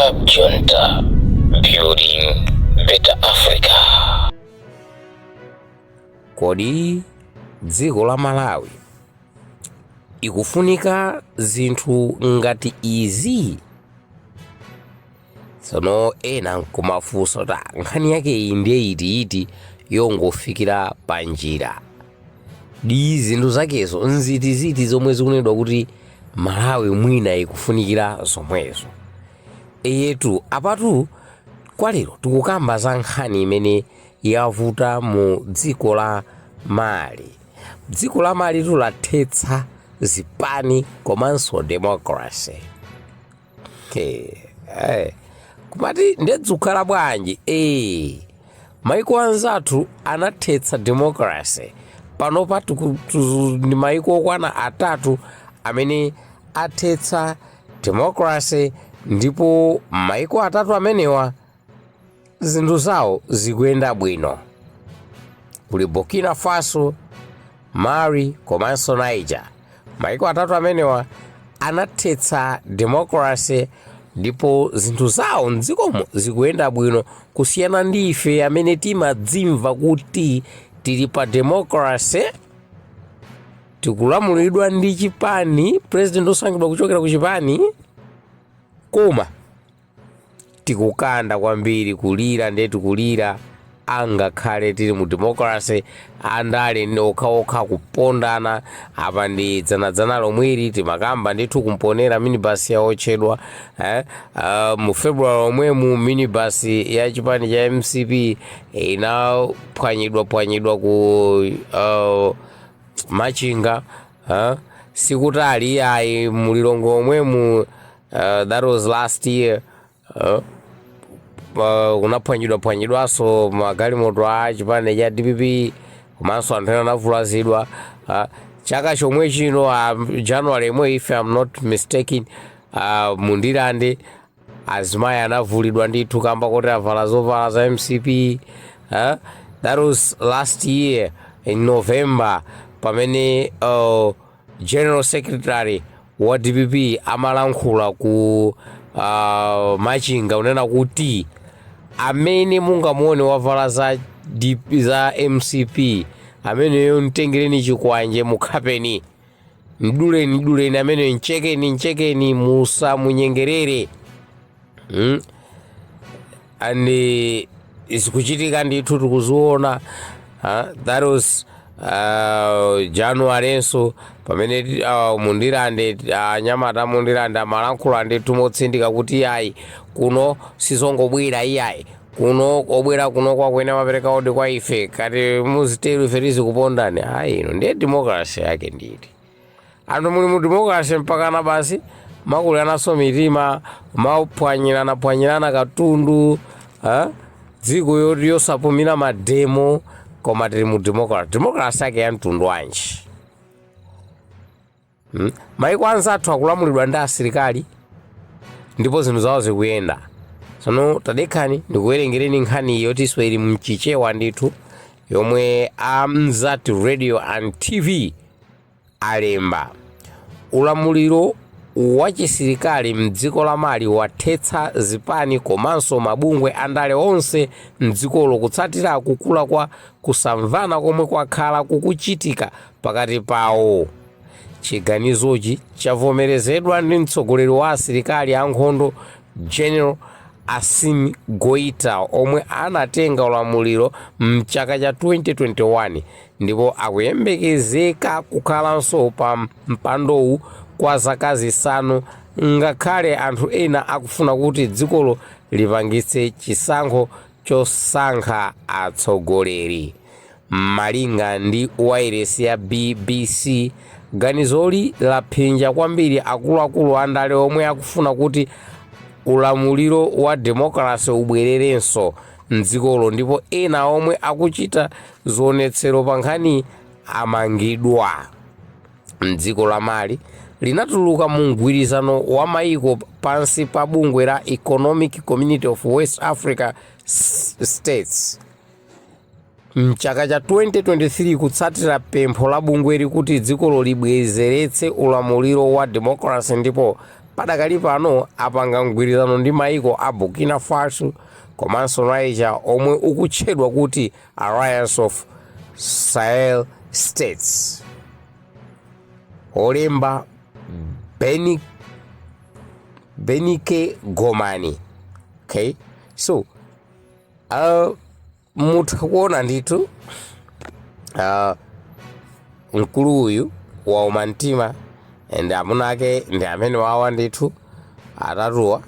Cab Junta, building better Africa. Kodi dziko la Malawi ikufunika zinthu ngati izi? Tsono ena nkumafunsa kuti, "Ah, nkhani yake iyi ndiye itiiti yongofikira pa njira di? Zinthu zakezo nzitiziti zomwe zikunenedwa kuti Malawi mwina ikufunikira zomwezo?" Eyetu, apatu kwa lero tikukamba za nkhani imene yavuta mu dziko la Mali. Dziko la Mali lathetsa zipani komanso democracy. Kumati ndedzukhala bwanji? Maiko anzathu anathetsa democracy. Panopa ndi maiko okwana atatu amene athetsa democracy, ndipo maiko atatu amenewa zinthu zawo zikuyenda bwino. Kuli Burkina Faso, Mali komanso Niger. Maiko atatu amenewa anathetsa democracy ndipo zinthu zawo mdzikomo zikuyenda bwino, kusiyana ndi ife amene timadzimva kuti tili pa democracy, tikulamulidwa ndi chipani, president osankhidwa kuchokera ku chipani, koma tikukanda kwambiri kulira. Ndiye tikulira angakhale tili mu democracy, andale ndi okhaokha kupondana. Apa ndi dzanadzana lomweri timakamba ndithu kumponera minibus yaotchedwa, eh? Mu February omwemu minibus ya chipani cha MCP inaphwanyidwa phwanyidwa ku Machinga, Sikutali ayi, mulilongo omwemu, that was last year, kunaphwanyidwa phwanyidwanso magalimoto a chipani cha DPP komanso anthu ena anavulazidwa. Chaka chomwe chino, January imwe, if I'm not mistaken, mundilande azimayi anavulidwa ndithu kamba kuti avala zovala za MCP. That was last year in November, pamene general secretary wa DPP amalankhula ku Machinga kunena kuti amene mungamuone wavala za, DP, za MCP ameneyo mtengereni chikwanje, mukhapeni, mduleni duleni ameneyo, mchekeni mchekeni, musamunyengerere, And zikuchitika ndithu, tikuziona. That was Januarynso pamene mundilande anyamata mundilande amalankhula ndithu motsindika kuti iyayi, kuno sizongobwera iyayi, kuno obwera kuno kwakwene amapereka odi kwa ife, kati muzitero ife tizikupondani. Ayi, ino ndiye democracy yake nditi? Anthu muli mu democracy mpakana basi makuliranaso mitima, maphwanyirana phwanyirana katundu, ha? Dziko yoti yosapumira mademo, koma tili mu democracy. Democracy yake ya mtundu wanji, Maiko anzathu akulamulidwa ndi asilikali ndipo zinthu zawo zikuyenda. Tsono tadekhani ndikuwerengereni nkhani yotinso ili mchichewa ndithu, yomwe Amzati Radio and TV alemba. Ulamuliro wa chisilikali mdziko la Mali wathetsa zipani komanso mabungwe andale onse mdzikolo kutsatira kukula kwa kusamvana komwe kwakhala kukuchitika pakati pawo. Chiganizochi chavomerezedwa ndi mtsogoleri wa asilikali ankhondo, General Assimi Goita, omwe anatenga ulamuliro mchaka cha 2021 ndipo akuyembekezeka kukhalanso pa mpandowu kwa zaka 5, ngakhale anthu ena akufuna kuti dzikolo lipangitse chisankho chosankha atsogoleri. Malinga ndi wailesi ya BBC, ganizoli laphinja kwambiri akuluakulu andale omwe akufuna kuti ulamuliro wa democracy ubwererenso mdzikolo, ndipo ena omwe akuchita zionetsero pa nkhani amangidwa. Mdziko la Mali linatuluka mu mgwirizano wa maiko pansi pa bungwe la Economic Community of West Africa States mchaka cha 2023, kutsatira pempho la bungweli kuti dzikolo libwezeretse ulamuliro wa democracy, ndipo Padakali pano apanga mgwirizano ndi maiko a Burkina Faso komanso Niger, omwe ukutchedwa kuti Alliance of Sahel States. Olemba Benike Gomani. Okay, so mutha kuona ndithu mkulu uyu wauma mtima and amuna ake ndi amene wawa ndithu atatuwa,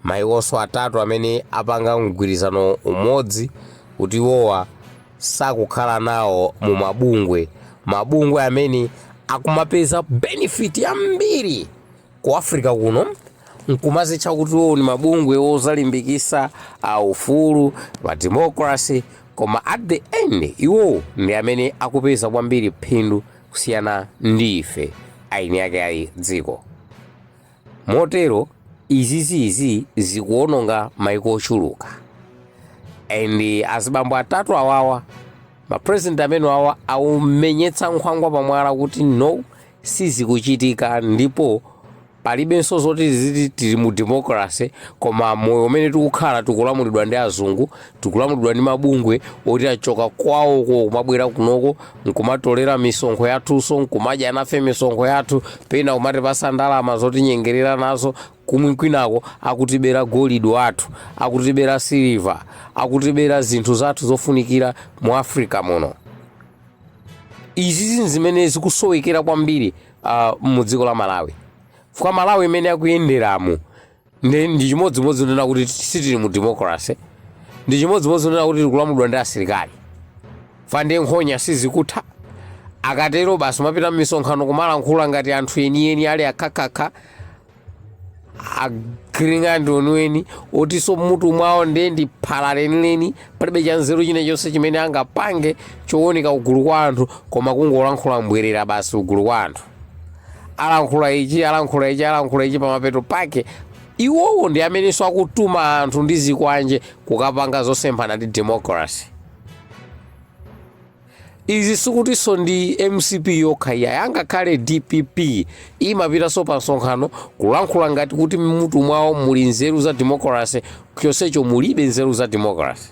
mayikonso atatu amene apanga mgwirizano umodzi kuti iwowa sakukhala nawo mu mabungwe amene akumapeza benefit yambiri ku Africa kuno, nkumazitcha kuti iwo ni mabungwe ozalimbikisa ufulu pa democracy, koma at the end iwowo ndi amene akupeza kwambiri phindu kusiyana ndi ife aini ake ayi dziko. Motero izizizi zikuononga maiko ochuluka, and azibambo atatu awawa, mapresident amene awa, aumenyetsa nkhwangwa pamwala kuti no, sizikuchitika, ndipo palibenso zoti ziti tili mu democracy, koma moyo umene tikukhala tikulamulidwa ndi azungu, tikulamulidwa ndi mabungwe oti achoka kwawoko kumabwera kunoko nkumatolera misonkho yathunso, nkumadya nafe misonkho yathu, pena kumatipasa ndalama zotinyengerera nazo, kumwe kwinako akutibera golide wathu, akutibera siliva, akutibera zinthu zathu zofunikira mu Africa muno. Izi zimene zikusowekera kwambiri mu dziko la Malawi, kwa Malawi imene akuyenderamu ndi chimodzimodzi nena kuti sitili mu democracy, ndi chimodzimodzi nena kuti tikulamulidwa ndi asilikali. Fa ndiye nkhonya sizikutha. Akatero basi mapita m'misonkhano kumalankhula ngati anthu enieni ali akhakakha agringandi enieni otinso mmutu mwawo ndiye ndi phala lenileni, palibe chanzeru china chonse chimene angapange chooneka kugulu kwa anthu, koma kungolankhula mbwerera basi kugulu kwa anthu. Alankhula ichi, alankhula ichi, alankhula ichi, pamapeto pake iwowo ndi amenenso akutuma anthu ndi zikwanje kukapanga zosemphana ndi democracy. Izi sikutinso ndi MCP yokha iya, angakhale DPP imapitanso pa msonkhano kulankhula ngati kuti mmutu mwawo muli nzeru za democracy, chonsecho mulibe nzeru za democracy.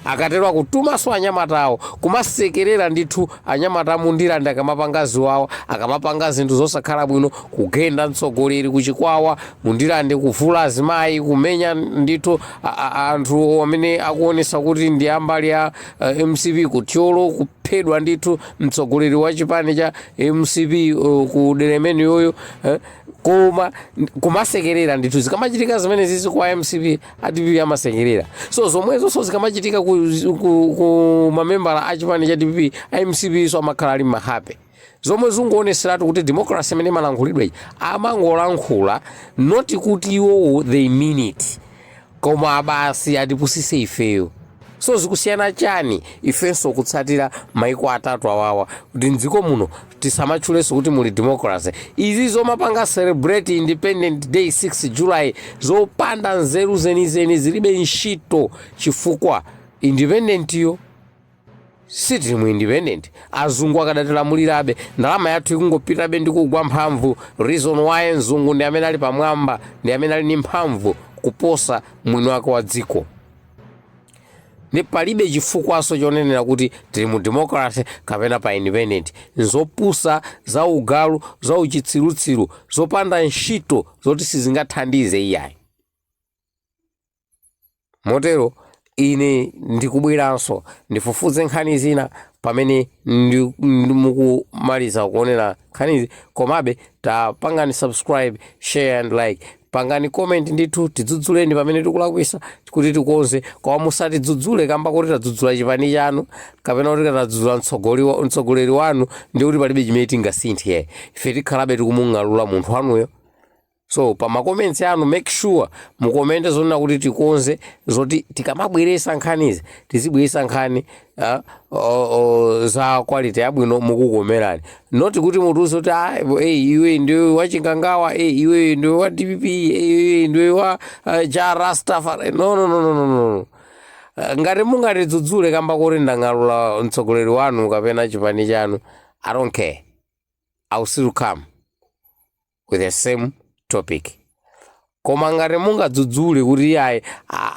Akatero akutumanso anyamata awo kumasekerera ndithu anyamata amundirande akamapanga ziwawa, akamapanga zinthu zosakhala bwino, kugenda mtsogoleri kuchikwawa mundirande, kuvula azimayi, kumenya ndithu anthu amene akuonesa kuti ndi ambali ya MCP kutyolo, kuphedwa ndithu mtsogoleri wa chipani cha MCP ku dera imene yoyo, koma kumasekerera ndithu. Zikamachitika zimene zizi kwa MCP, a DPP amasekerera. So zomwezo so zikamachitika ku mamembala a chipani cha DPP, a MCP so amakhala ali mahape, zomwe zikuoneseratu kuti democracy imene imalankhulidwa iyi amangolankhula, not kuti iwowo they mean it, koma basi atipusise ifeyo. So zikusiyana chani ifenso kutsatira maiko atatu awawa kuti mdziko muno tisamatchulenso kuti muli democracy? Izi zomapanga celebrate Independent Day 6 July, zopanda nzeru zenizeni, zilibe ntchito, chifukwa independent yo sitili mu independent. Azungu akadatilamulirabe, ndalama yathu ikungopitabe ndi kugwa mphamvu. Reason why, mzungu ndi amene ali pamwamba, ndi amene ali ndi mphamvu kuposa mwini wake wa dziko. Ndi palibe chifukwaso chonenera kuti tili mu democracy kapena pa independent. Nzopusa, za ugalu, za uchitsirutsiru, zopanda ntchito, zoti sizingathandize iyayi. Motero ine ndikubweranso ndifufuze nkhani zina pamene mukumaliza kuonera nkhanizi. Komabe tapangani subscribe, share and like, pangani comment ndithu, tidzudzuleni pamene tikulakwisa kuti tikonze, koma musatidzudzule kamba kuti tadzudzula chipani chanu kapena kuti tadzudzula mtsogoleri wanu, ndi kuti palibe chimene tingasinthe. Ife tikhalabe tikumung'alula munthu wanuyo. So pa ma comments anu, make sure mukomente zonena kuti tikonze, zoti tikamabweresa nkhanizi tizibweresa nkhani za quality yabwino mukukomerani, not kuti mutiuze kuti, "Ah, hey, iwe ndiwe wachingangawa, hey, iwe ndiwe wa DPP, hey, iwe ndiwe wa ja Rastafari." No, no, no, no, no, no. Ngati mungatidzudzule kamba kuti ndang'alula mtsogoleri wanu kapena chipani chanu, I don't care, I will still come with the same topic. Koma ngati mungadzudzule kuti ayi,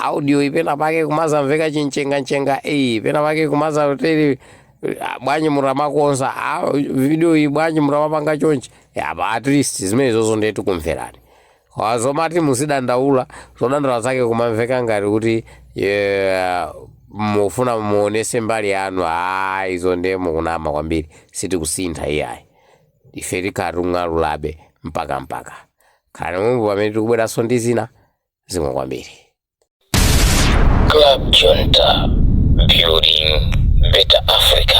audio iyi pena pake kumazamveka chinchenganchenga, iyi pena pake kumazatere, bwanji mutamakonza video iyi, bwanji mutamapanga chonchi apa, at least zimenezozo ndiye tikumverani. Koma zomati muzidandaula, zodandaula zake kumamveka ngati kuti mufuna muonese mbali yanu, izo ndiye mukunama kwambiri. Sitikusintha iyayi, ife tikhala tikung'alulabe mpaka mpaka. Khalani momwe pamene tikubweranso ndi zina zimwe kwambiri. Club Junta, building better Africa.